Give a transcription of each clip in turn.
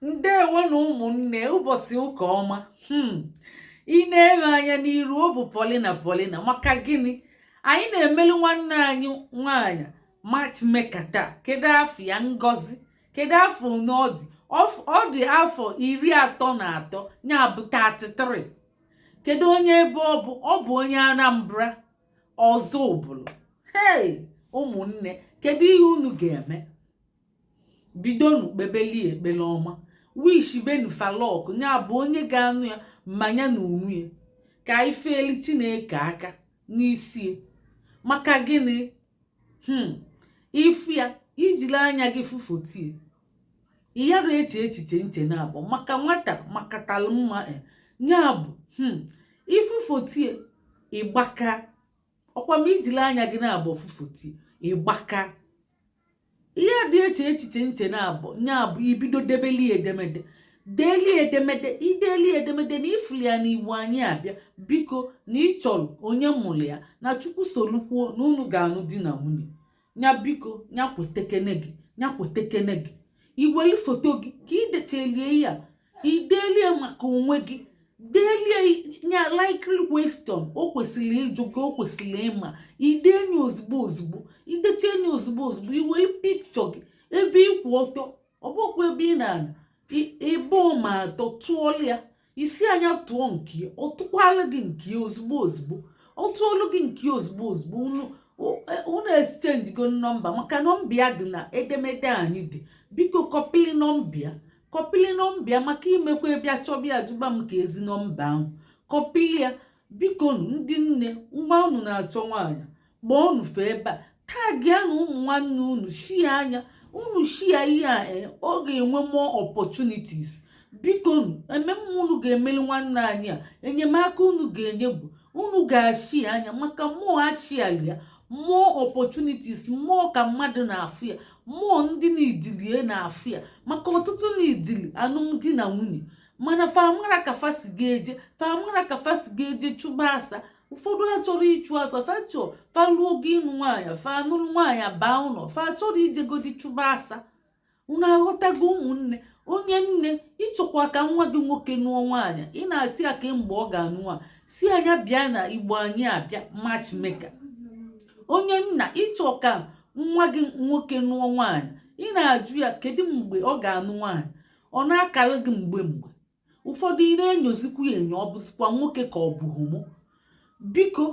Ndewo na ụmụnne, ụbọchị ụka ọma. Ị na-eme anya n'iru, ọ bụ Paulina. Paulina, maka gịnị anyị na-emelu nwanne anyị nwaanyị matchmaker taa? Kedu afọ ya? Ngozi. Kedu afọ one ọ dị? Ọ dị afọ 33, ya bụ 33. Kedu onye ebe ọ bụ? Ọ bụ onye Anambra, Ọzụbụlụ. Hei, ụmụnne, kedu ihe unu ga-eme? Bidonu kpebeli ekpere ọma, wish benu fa luck, ya bụ onye ga-anụ ya mmanya na onwe ya, ka anyị feeli Chineke aka n'isi. Maka gịnị? Ifu ya, ijiri anya gị fụfotie, ịyara eche echiche nche na abụ maka nwata makatalụ mma. Ya bụ ifufotie, ịgbaka ọkwa ma ijiri anya gị na-abụ fụfotie, ịgbaka. Ihe dị eche echiche nche na-abụ, ya bụ ibido debeli edemede, deeli edemede, ideeli edemede na ifuli ya n'Igbo anyị abịa. Biko, na ịchọrọ onye mụrụ ya na Chukwu solukwuo na unu ga-anụ di na nwunye ya. Biko, ya kwetekene gị, ya kwetekene gị. Iweli foto gị ka idechelie ya, ideelie maka onwe gị, deelie ya likely question o kwesịrị ịjụ gị, o kwesịrị ịma. Idenye ozugbo ozugbo, ideche enye ozugbo ozugbo, iweli pikchọ gị ebe ịkwụ ọtọ, ọ bụkwa ebe ị na-ana ebe ma atọ tụọla ya isi anya, tụọ nke ya, ọ tụkwala gị nke ya ozugbo ozugbo. Ọ tụọlụ gị nke ya ozugbo ozugbo, unu unu exchange go nọmba, maka nọmba ya dị na edemede anyị dị. Biko, kọpili nọmba ya, kọpili nọmba ya, maka imekwa bịa chọba ya, jụba m ka ezi nọmba ahụ. Kọpili ya, biko. Ndị nne, nwa unu na-achọ nwaanyị, kpọọ unu fee ebe a, tag ya na ụmụ nwanne unu, share anya unu, share ihe a. Ọ ga-enwe more opportunities. Biko nu, ememme unu ga-emeli nwanne anyị a, enyemaka unu ga-enye bụ unu ga-ashare anya, maka mmụọ ashareali ya, more opportunities, mmụọ ka mmadụ na-afụ ya, mmụọ ndị na-idilie na-afụ ya, maka ọtụtụ na-idili alụmdi na nwunye, mana famara ka fa si ga-eje, famara ka fa si ga-eje chụba asa. Ụfọdụ achọrọ ịchụ asa, fa chọọ fa lụọ oge ịnụ nwaanyị, fa nụrụ nwaanyị baa ụlọ, fa chọrọ ijegodi chụba asa. Unu aghọtago, ụmụnne? Onye nne, ịchọkwa ka nwa gị nwoke nụọ nwaanyị, ị na-asị ya kemgbe ọ ga-anụ nwaanyị, si anya bịa na Igbo anyị abịa matchmaker. Onye nna, ịchọ ka nwa gị nwoke nụọ nwaanyị, ị na-ajụ ya kedu mgbe ọ ga-anụ nwaanyị, ọ na-akara gị mgbe mgbe ụfọdụ, ị na-enyozikwa ya enyo, ọ bụzikwa nwoke ka ọ bụ homo. Biko,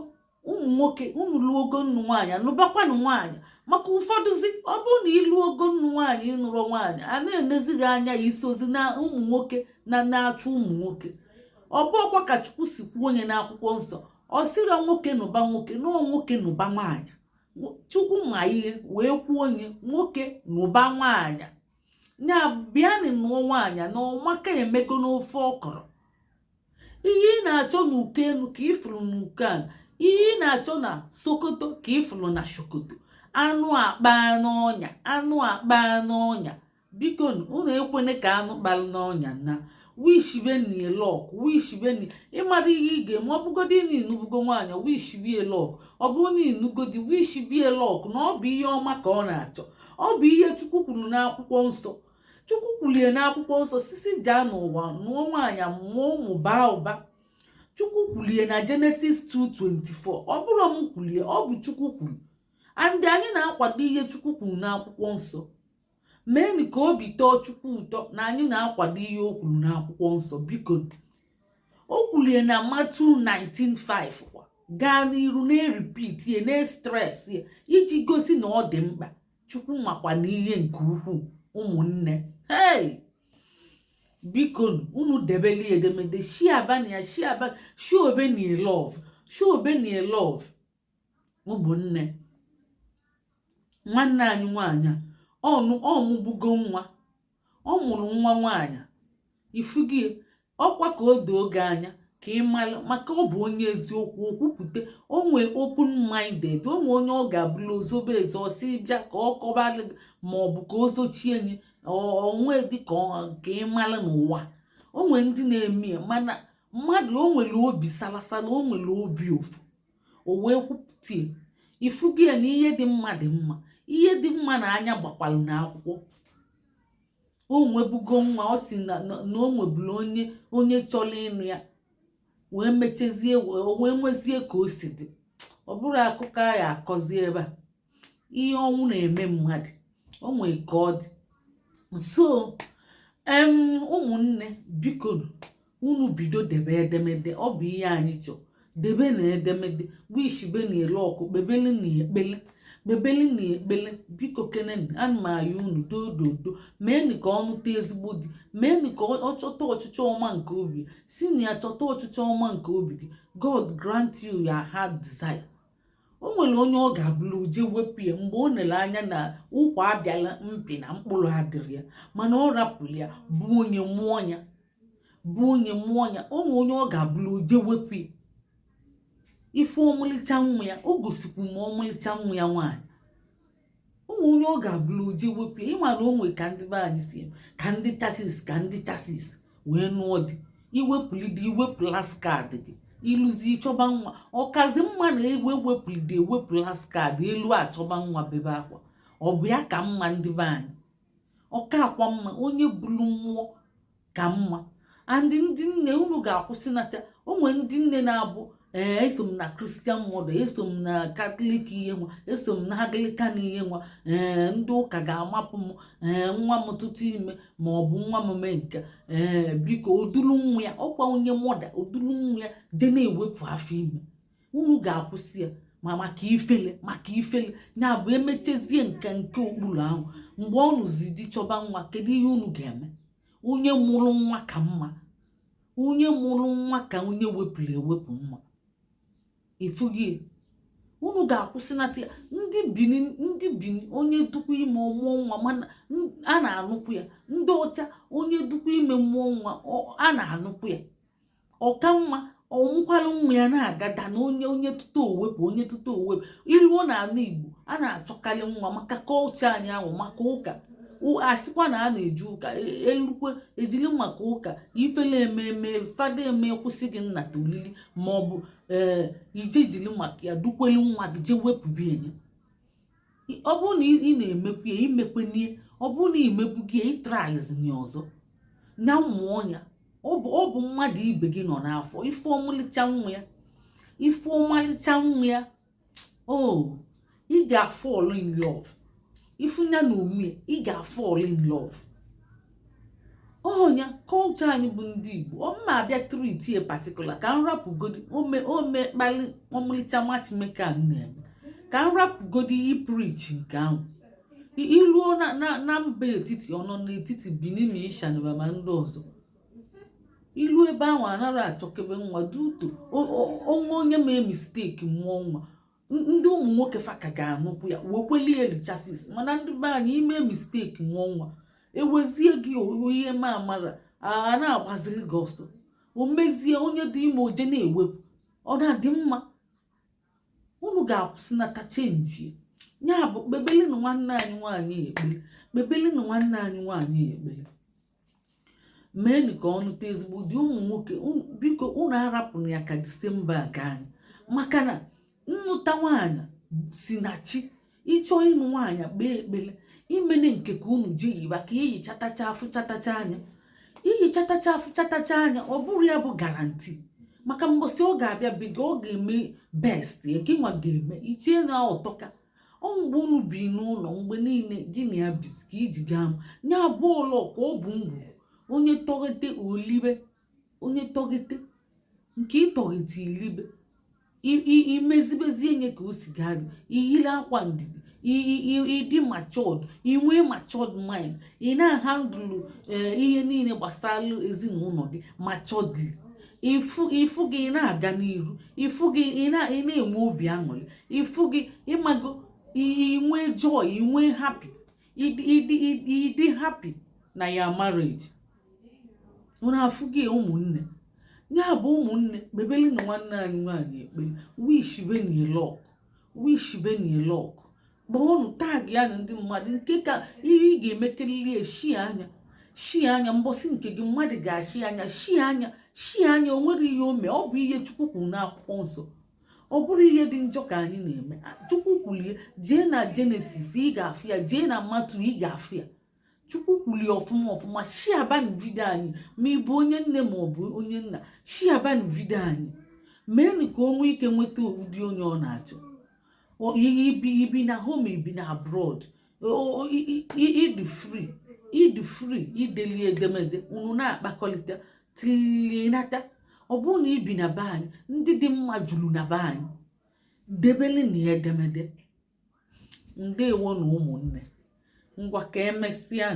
ụmụ nwoke, unu lụọ ogo nnu nwaanyị, anụbakwanụ nwaanyị, maka ụfọdụzi, ọ bụrụ na ịlụ ogo nnu nwaanyị, ịnụrụ nwaanyị, a na-enezi gị anya, isozi na ụmụ nwoke na na-achụ ụmụ nwoke. Ọ bụọkwa ka Chukwu si kwuo onye n'akwụkwọ nsọ, ọ sịrọ nwoke nụba nwoke, nọọ nwoke nụba nwaanyị. Chukwu ma ihe wee kwuo onye nwoke nụba nwaanyị. Ya bịanị nụọ nwaanyị na ọmaka emego n'ofe ọkọrọ. Ihe ị na-achọ n'uko enu ka ịfụrụ n'uko ala, ihe ị na-achọ na Sokoto ka ịfụrụ na Sokoto. Anụ akpa n'ọnya, anụ akpa n'ọnya. Biko, unu ekwene ka anụ kpalụ n'ọnya. Na wishbenie luck, wishbeni. Ịmara ihe ị ga-eme, ọ bụgodi na ịnụbugo nwaanyị, wishbie luck. Ọ bụrụ na ịnụgodi, wishbie luck, na ọ bụ ihe ọma ka ọ na-achọ. Ọ bụ ihe Chukwu kwuru n'akwụkwọ nsọ. Chukwu kwulie n'akwụkwọ nsọ sisi jaa n'ụwa, nụọ nwaanyị, mụọ ụmụ, baa ụba. Chukwu kwulie na Genesis 2:24. Ọ bụrụ m kwulie, ọ bụ Chukwu kwuru, and anyị na-akwado ihe Chukwu kwuru n'akwụkwọ nsọ. Meenụ ka obi tọọ Chukwu ụtọ na anyị na-akwado ihe o kwuru n'akwụkwọ nsọ. Biko, o kwulie na Matthew 19:5 kwa, gaa n'iru na-erepeat ya, na-stress ya, iji gosi na ọ dị mkpa. Chukwu makwa n'ihe nke ukwuu. Ụmụnne, hey, biko, unu debeli edemede, share ya, share, showbeni love, showbeni love. Ụmụnne, nwanne anyị nwaanyị a, ọnụ ọmụbugo nwa, ọ mụrụ nwa nwaanyị. Ifugie ọkwa ka o doo oge anya ka ị malụ, maka ọ bụ onye eziokwu, okwupụta, o nwee open minded. O nwee onye ọ ga-abụla ozobe ezo, ọsị bịa ka ọ kọbalụ gị, ma ọ bụ ka o zochie nye onwe dị ka ị malụ n'ụwa. O nwee ndị na-eme ya, mana mmadụ o nwere obi salasala, o nwere obi ofu, o wee kwupụta ya. Ifugie na ihe dị mma dị mma, ihe dị mma na anya gbakwalụ na akwụkwọ. O nwebugo nwa. Ọ si na o nwebulu onye chọrọ ịnụ ya, wee mechezie, wee nwezie ka o si dị. Ọ bụrụ akụkọ a ya akọzi ebe a, ihe ọnwụ na-eme mmadụ, o nwee ka ọ dị. So ụmụnne, biko, unu bido debe edemede. Ọ bụ ihe anyị chọọ. Debe na edemede, wishibe na ele ọkụ, kpebele na ekpele, kpebele na ekpele. Biko kenen, ana m ayọ unu, dododo, meenụ ka ọ nụta ezigbo di, meenụ ka ọ chọta ọchịchọ ọma nke obi si na ya. Chọta ọchịchọ ọma nke obi gị. God grant you your heart desire. O nwere onye ọ ga-abụrụ je wepụ ya mgbe o nere anya na ụkwa abịala mpi na mkpụrụ adịrị ya, mana ọ rapụrụ ya, bụ onye mụọ ya, bụ onye mụọ ya. O nwere onye ọ ga-abụrụ je wepụ ya, ife ọmụlịcha nwa ya. O gosikwu m ọmụlịcha nwa ya nwaanyị. O nwere onye ọ ga-abụrụ je wepụ ya. Ịma na o nwere ka ndị be anyị si eme, ka ndị chasis, ka ndị chasis wee nụọ di. Iwepụlide, iwepụ last card gị, ịlụzi, ịchọba nwa. Ọkazi mma na ewe wepụlide, ewepụ last card elu, achọba nwa, bebe akwa. Ọ bụ ya ka mma? Ndị be anyị, ọka akwa mma, onye bulu mmụọ ka mma. And ndị nne, unu ga-akwụsịnata. Onwe ndị nne na-abụ, ee, eso m na Christian mother, eso m na Catholic ihe nwa, eso m na Anglican ihe nwa, ee, ndị ụka ga-amapụ m, ee, nwa m tụtụ ime ma ọ bụ nwa m mee nke, ee, biko, odulu nwa ya. Ọkwa onye mother odulu nwa ya je na-ewepụ afọ ime. Unu ga-akwụsị ya, ma maka ifele, maka ifele ya bụ emechezie nke okpuru ahụ. Mgbe ọ nụzi di, chọba nwa, kedu ihe unu ga-eme? Onye mụrụ nwa ka mma, onye mụrụ nwa ka onye wepụrụ ewepụ mma. Ịfụghị? Unu ga-akwụsịnata ya. Ndị Bini, ndị Bini, onye dukwa ime mụọ nwa, mana a na-anụkwu ya. Ndị ọcha, onye dukwa ime mụọ nwa, a na-anụkwu ya. Ọka mma ọmụkwalụ nwa ya na-agada na onye tụta owepụ, onye tụta owepụ. Iruo n'ala Igbo, a na-achọkarị nwa maka kọlchọ anyị ahụ, maka ụka. Asịkwa na a na-eji ụka elukwe, ejiri maka ụka ifele eme eme, fada eme, kwụsị gị nnata olili, ma ọ bụ ee, ije jiri maka ya dukwelu nwa gị jee wepụbi enye. Ọ bụrụ na ị na-emekwu ya, imekwenye. Ọ bụrụ na imegbu gị ya, ịtraizni ọzọ ya mụọ ya. Ọ bụ mmadụ ibe gị nọ n'afọ. Ife ọmalịcha nwa ya, ife ọmalịcha nwa ya, o ị ga-fall in love. Ifunya na onwe, ị ga-fall in love. Ọnya kọlchọ anyị bụ ndị Igbo. Ọ mma abịa treat a particular ka m rapụgodi ome kpali ọmalịcha matchmaker na-eme, ka m rapụgodi ipreach nke ahụ. Iluo na mba etiti, ọ nọ n'etiti Benin ma Ishanba ma ndị ọzọ, ilu ebe ahụ anaghị achọkebe nwa duto onwe. Onye mee mistake mụọ nwa, ndị ụmụ nwoke fa ka ga-anụkwu ya, wekweli elichasis. Mana ndị be anyị, ime mistake mụọ nwa, ewezie gị ihe ma amara, a na-agbaziri gị ọsọ. O mezie onye dị ime, oje na-ewepụ. Ọ na-adị mma? Unu ga-akwụsịnata, change ya. Bụ kpebelinu nwanne anyị nwaanyị ekpere, kpebelinu nwanne anyị nwaanyị ekpere, meenụ ka ọ nụta ezigbo di. Ụmụ nwoke, biko, unu arapụrụ ya ka Disemba ga anyị, maka na nnụta nwaanyị si na chi. Ịchọọ ịnụ nwaanyị, kpee ekpere imene nke ka unu jee yiba, ka iyichatacha afụchatacha anya, iyichatacha afụchatacha anya. Ọ bụrụ ya bụ guarantee, maka mbọsị ọ ga-abịa be gị, ọ ga-eme best ya, gị nwa ga-eme ichie na ọtọka. Ọ mgbe unu bi n'ụlọ, mgbe niile gị na ya bizi, ka iji gaa ya bụ ụlọ, ka ọ bụ ngwugwu. Onye tọghete olibe, onye tọghete nke ịtọghete ilibe, imezibezie nye ka o si gaa gị. Iyiri akwa ndidi, ịdị matured, inwee matured mind, ị na-ahandle ihe niile gbasara ezinụlọ gị maturedly. Ịfụ gị, ị na-aga n'iru. Ịfụ gị, ị na-enwe obi aṅụrị. Ịfụ gị, ịmago, inwe joy, inwe happy, ịdị happy na ya marriage. Unu afụ gị, ụmụnne ya bụ ụmụnne, kpebeli na nwanne anyị nwaanyị ekpere, wish benie luck, wish benie luck. Kpọọnụ, tag ya na ndị mmadụ nke ka ihe ị ga-emekerịrị. Eshi anya, shi anya, mbọsị nke gị mmadụ ga-ashi anya, shi anya, shi anya. O nwere ihe o mee. Ọ bụ ihe Chukwu kwuru n'akwụkwọ nsọ. Ọ bụrụ ihe dị njọ ka anyị na-eme. Chukwu kwulie, jee na Jenesis, ị ga-afụ ya. Jee na Matu, ị ga-afụ ya. Chukwu kwuli ọfụma ọfụma. Sharebanụ video anyị. Ma ị bụ onye nne ma ọ bụ onye nna, sharebanụ video anyị, meenụ ka o nwee ike nweta ụdị onye ọ na-achọ. Ibi na home, ibi na abroad, ịdị free, ịdị free ideli edemede unu na-akpakọrịta tilinata. Ọ bụrụ na ibi na be anyị, ndị dị mma juru na be anyị, debele na edemede. Ndewo na ụmụnne. Ngwa, ka emesịa.